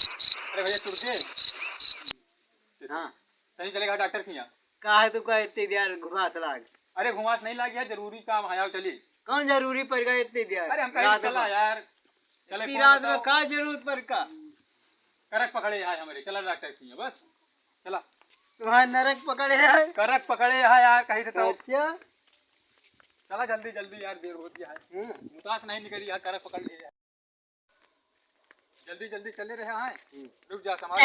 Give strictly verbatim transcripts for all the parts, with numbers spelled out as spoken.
अरे भैया, टूट गए। हाँ। तनी चलेगा डॉक्टर के यहाँ। काहे तू का इतनी देर घुमास लाग? अरे घुमास नहीं लाग यार, जरूरी काम है, आओ चली। कौन जरूरी पड़ गया इतनी देर? अरे हम कहीं रात चला में। यार, चले इतनी कौन रात में बताओ? का जरूरत पड़ का? करक पकड़े है हमारे, चला डॉक्टर के यहाँ, बस चला। तुम्हारा नरक पकड़े है? करक पकड़े है यार, कहीं से तो। अच्छा। चला जल्दी जल्दी यार, देर होती है। हम्म। मुतास नहीं निकली यार, करक पकड़ लिया। जल्दी जल्दी चले रहे हैं। हम्म। रुक जा, समाज।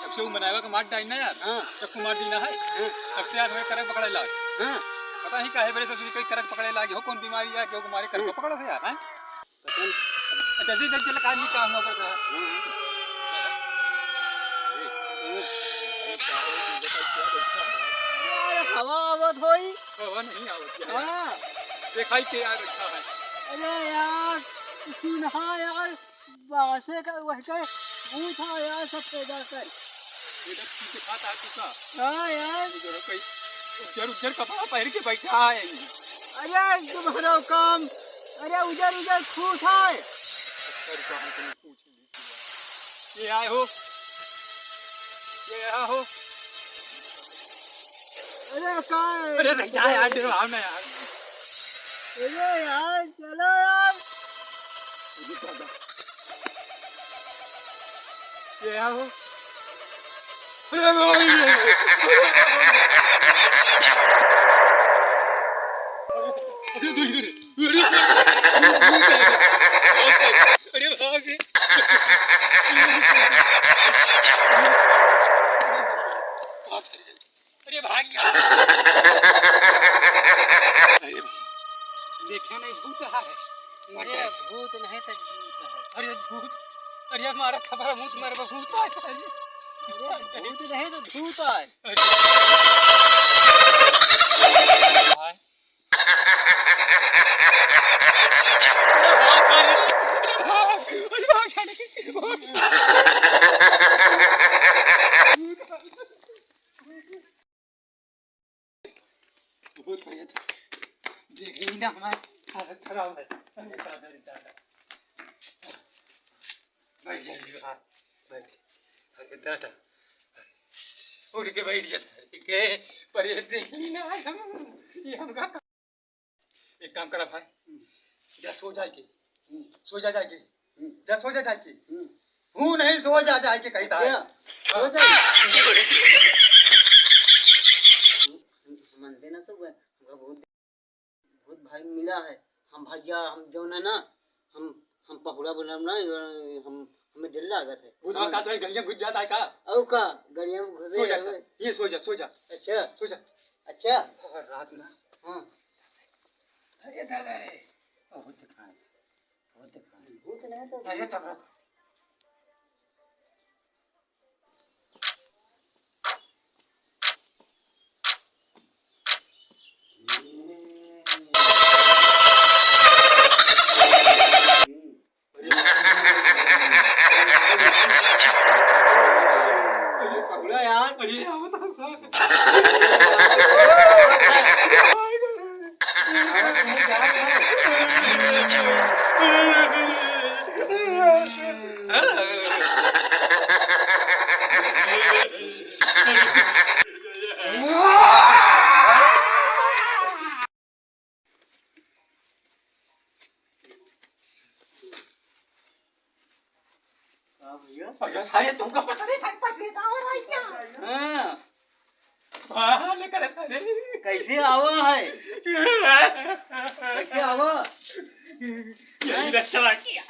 जब से वो मनावा के मार डाइन ना यार, हाँ। चक्कू मार दी ना है, हाँ। तब से यार हमें करक पकड़े लाग। हाँ। पता नहीं काहे बड़े से कहीं करक पकड़े लाग हो, कौन बीमारी है, क्यों हमारे करक हाँ। पकड़ो है यार, हैं? पता नहीं। जल्दी जल्दी चल, काम नहीं काम हुआ करता है। हाँ, हाँ। यार, हवा आवत होई। हवा नहीं आवत है। हाँ। देखाई के यार अच्छा है। अरे यार, सुन, हाँ यार, बासे का वह के भूत है यार, सब पैदा कर। ये देख, पीछे खाता है कुत्ता। हाँ यार। इधर कोई उज्जर उज्जर कपड़ा पहन के बैठा है। अरे तुम्हारा काम, अरे उज्जर उज्जर खूत है। अच्छा, रुको, हम तुम्हें पूछ लेते हैं। ये आए हो, ये आए हो। अरे का है? अरे रह जा यार, डराओ ना यार। अरे यार, चलो यार। ये आए हो। अरे भाग रे। अरे भाग। अरे भाग। देखे नहीं, भूत है। अरे भूत नहीं तो भूत है। अरे भूत, अरे हमारा खबर भूत मरबा, भूत है। अरे भूत नहीं तो भूत है। अरे भाई। बहुत बढ़िया था। देखिए ना, हमारी हालत खराब है। अरे दादा, अरे दादा। बैठ जा जी, हाँ, बैठ। अरे दादा, उठ के बैठ जा, अरे के, पर ये देख ली ना, हम, ये हमका। एक काम करा भाई, जा सो जाए के, हम्म। सो जा जाए के, हम्म। जा सो जा जाए के। हम्म। हूँ नहीं, सो जा जाए के कही था। अच्छा, हाँ। सो जा। हम, हम मानते ना सब, हमका बहुत भूत भाई मिला है। हम भैया, हम जौन है ना, हम, हम पहुड़ा बोलम ना, हम, हमें डर लागत है। भूत हाँ, भाई। का तो गलिया में घुस जाता है का? औ का? गलिया में घुसे सो जा, हुए। ये सो जा, सो जा। अच्छा। सो जा। अच्छा। और रात ना। हाँ। अरे दादा रे। बहुत दिखाए। बहुत दिखाए। भूत नहीं तो अरे चपरा। अरे पकड़ा यार, अरे आओ तो। का भैया? भैया, सारे तुमका पता नहीं, सारे पता नहीं, का हो रहा है क्या? हाँ। हाँ, लेकर सारे। कैसे आवा है? कैसे आवा? यही हैं? रास्ता बाकी है।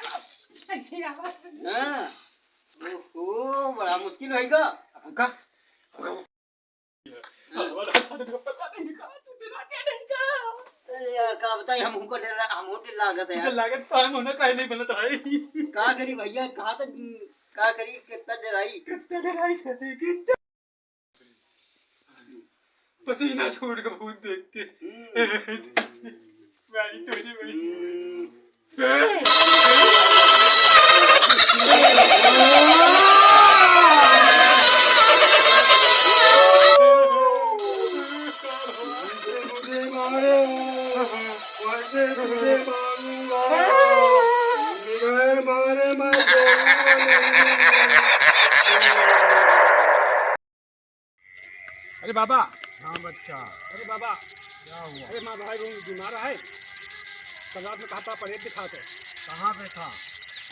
कैसे आवा? हाँ। ओहो, बड़ा मुश्किल होइगा। हमका, हमका अरे यार, का बताई, हम हमको डर, हम होटल लागत है यार। लागत तो हम होना काहे नहीं बनत है। का करी भैया, कहा तो, का करी, कितना डराई। कितना डराई सती, कितना। पसीना छोड़ के भूत देख के। हम्म। भाई, तूने भाई। हम्म। अरे बाबा। हाँ बच्चा। अरे बाबा। क्या हुआ? अरे माँ भाई वो बीमार है, कल रात में कहा था परेत दिखा के। कहाँ पे था?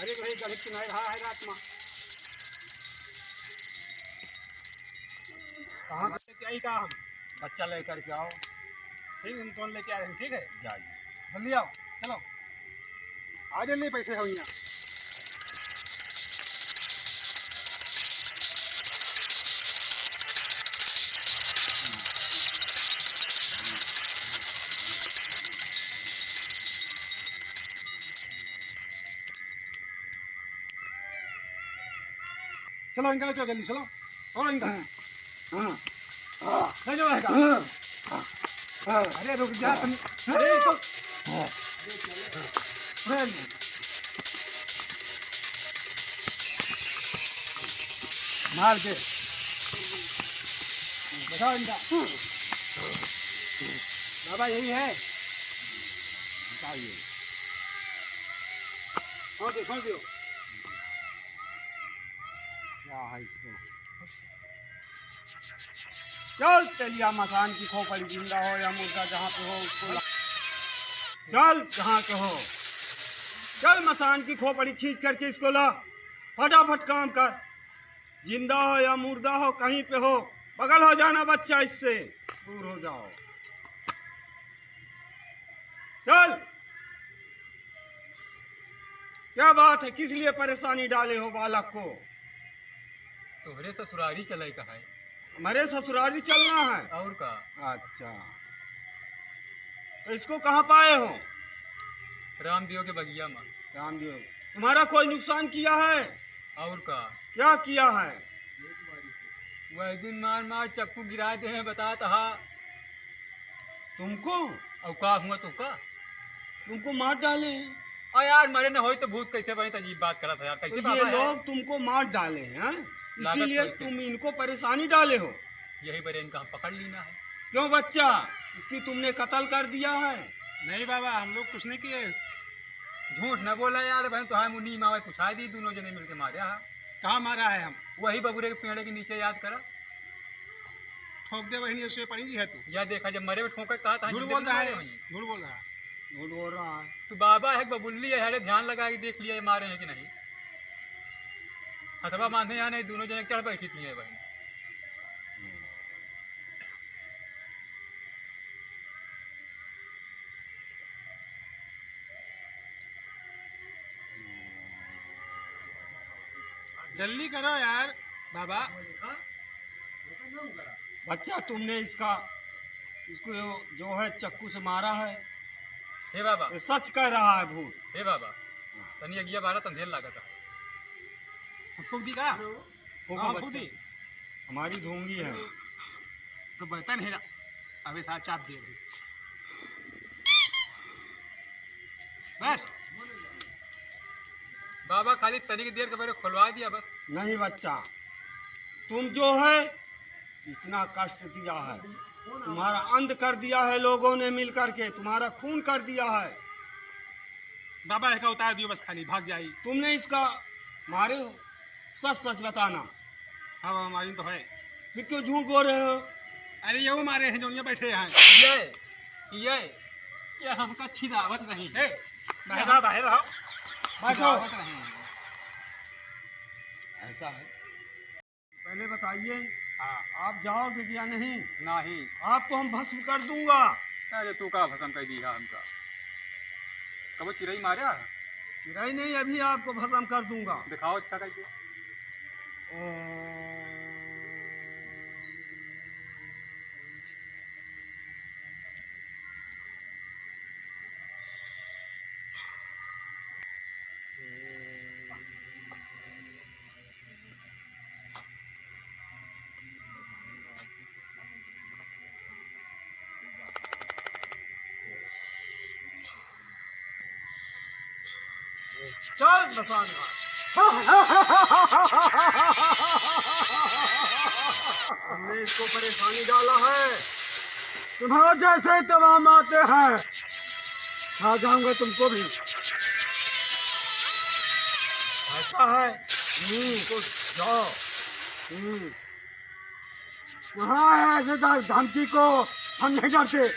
अरे वही गढ़ के किनारे रहा है रात में। कहाँ? लेके आई का हम? बच्चा लेकर के आओ। ठीक है, हम तुरंत लेके आ रहे हैं, ठीक है? जाइए। जल्दी आओ, चलो। आ जल्दी, पैसे हो यहाँ। चलो, इनका ले चलो, जल्दी चलो। और इनका। हाँ। हाँ। ले चलो इनका। हाँ। हाँ। अरे, रुक जा तुम। अरे, इसको। हाँ। अरे, मार दे। बताओ इनका। बाबा, यही है। बताओ ये। छोड़ दो, छोड़ दो। क्या है इसको? चल, चलिया मसान की खोपड़ी, जिंदा हो या मुर्दा, जहाँ पे हो उसको ला। चल, जहाँ के हो। चल, मसान की खोपड़ी खींच करके इसको ला। फटाफट काम कर। जिंदा हो या मुर्दा हो, कहीं पे हो, बगल हो जाना बच्चा इससे, दूर हो जाओ। चल, क्या बात है, किस लिए परेशानी डाले हो बालक को? तोहरे ससुरारी चले का है। हमारे ससुरारी चलना है? और का? अच्छा, तो इसको कहाँ पाए हो? रामदेव के बगिया में। रामदेव, तुम्हारा कोई नुकसान किया है? और का? क्या किया है? वह दिन मार मार चक्कू गिरा दे हैं, बता तहा। तुमको? और का हुआ तो का? तुमको मार डाले हैं। आ यार, मरे न होई तो भूत कैसे बने, तो अजीब बात करत है यार, कैसे तो ये बाबा है? लोग तुमको मार डाले हैं, हाँ? लागत इसीलिए कैसे? तुम इनको परेशानी डाले हो। यही बरे इनका हम पकड़ लीना है। क्यों बच्चा, इसकी तुमने कत्ल कर दिया है? नहीं बाबा, हम लोग कुछ नहीं किए। झूठ न बोला यार, बहन तो है मुन्नी मावे पुछा दी, दोनों जने मिलके मारे हा। कहाँ मारा है हम? वही बबुरे के पेड़ के नीचे, याद करा। ठोक दे बहनी, उससे पड़ी है तू। या देखा, जब मरे में ठोंका कहा था, झूठ जिंदगी बोल रहा मारे है, वहीं। झूठ बोल रहा है। झूठ बोल रहा है। तू बाबा है कि बबुल्ली है, अरे ध्यान लगा के देख लिया, ये मारे हैं कि नहीं। हथवा बांधे यहाँ नहीं, दोनों जने चढ़ बैठी थी ये बहन। जल्दी करो यार बाबा। बच्चा, तुमने इसका, इसको जो है चक्कू से मारा है। हे बाबा। ये सच कह रहा है भूत। हे बाबा, तनी अगिया बारा तंधेर लागत है। फूक दी का? फूको हाँ, बच्चा। फूक दी। हमारी धूंगी है। तो बर्तन है ना, अबे साथ चाप दे अभी। बस। बाबा, खाली तनिक देर के पहले खुलवा दिया बस। नहीं बच्चा, तुम जो है इतना कष्ट दिया है, तुम्हारा अंत कर दिया है लोगों ने मिल करके, तुम्हारा खून कर दिया है। बाबा, इसका उतार दियो बस, खाली भाग जाई। तुमने इसका मारे हो, सच सच बताना। हाँ बाबा, मारी तो है। फिर क्यों झूठ बोल रहे हो? अरे ये वो मारे हैं जो ये बैठे हैं। ये, ये, ये हमका छिदावत नहीं। ए, बाहर आओ, बाहर आओ। बैठो। छिदावत नहीं। ऐसा है। पहले बताइए, हाँ। आप जाओगे या नहीं? नहीं। आपको हम भस्म कर दूंगा। अरे तू का भस्म कर दिया हमका? कबो चिरई मारा? चिरई नहीं, अभी आपको भस्म कर दूंगा। दिखाओ अच्छा करके। ओम। चल, मसान मार। हमने इसको परेशानी डाला है। तुम्हारे जैसे तमाम आते हैं, खा जाऊंगा तुमको भी। ऐसा है। हम्म। इसको जाओ। हम्म। कहाँ है ऐसे ध-, धमकी को? हम नहीं डरते।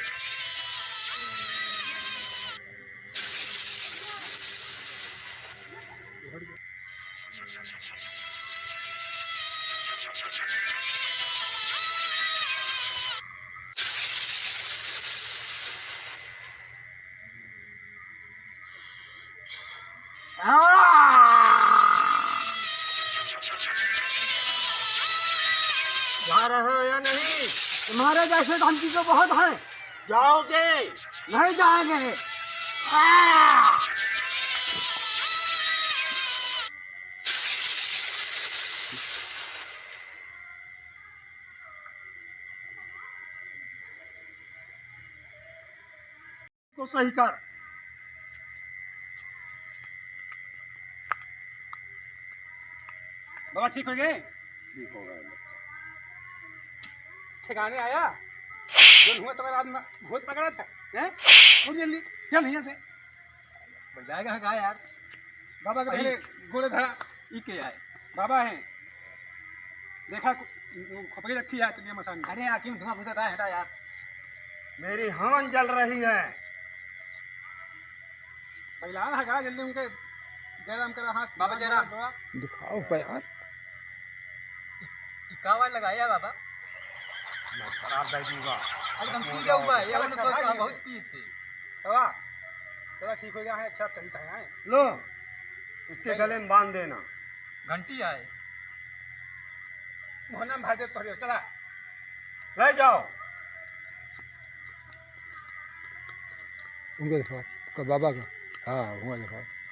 जा रहे हो या नहीं? तुम्हारे जैसे धमकी तो बहुत है। जाओगे? नहीं जाएंगे। को सही कर। बाबा ठीक हो गए? ठीक हो गए। ठिकाने आया? जो हुआ तो रात में भूत पकड़ा था, हैं? उठ जल्दी, चल यहाँ से। बजाएगा है का यार? बाबा के अरे। पहले गोले धरा। ई के है? बाबा हैं। देखा, खपड़ी रखी है, चलिए मसान में। अरे आँखी में धुआं घुसा था, हटा यार। मेरी हान जल रही है। पहला है का, जल्दी उनके जयराम करा हाथ। बाबा जयराम। बाबा। दिखाओ का यार। ई का वाला लगाया बाबा? मैं शराब दे दूंगा। अरे तुम पी जाओ बा, ये वाला अच्छा सोच भाई बहुत है। पी थे। बाबा, चला ठीक हो गया है, अच्छा चलता है। लो, इसके गले में बांध देना। घंटी आए। मोहना में भाई दे तो चला। ले जाओ। उनके देखो, का बाबा का। हाँ, हुआ देखो।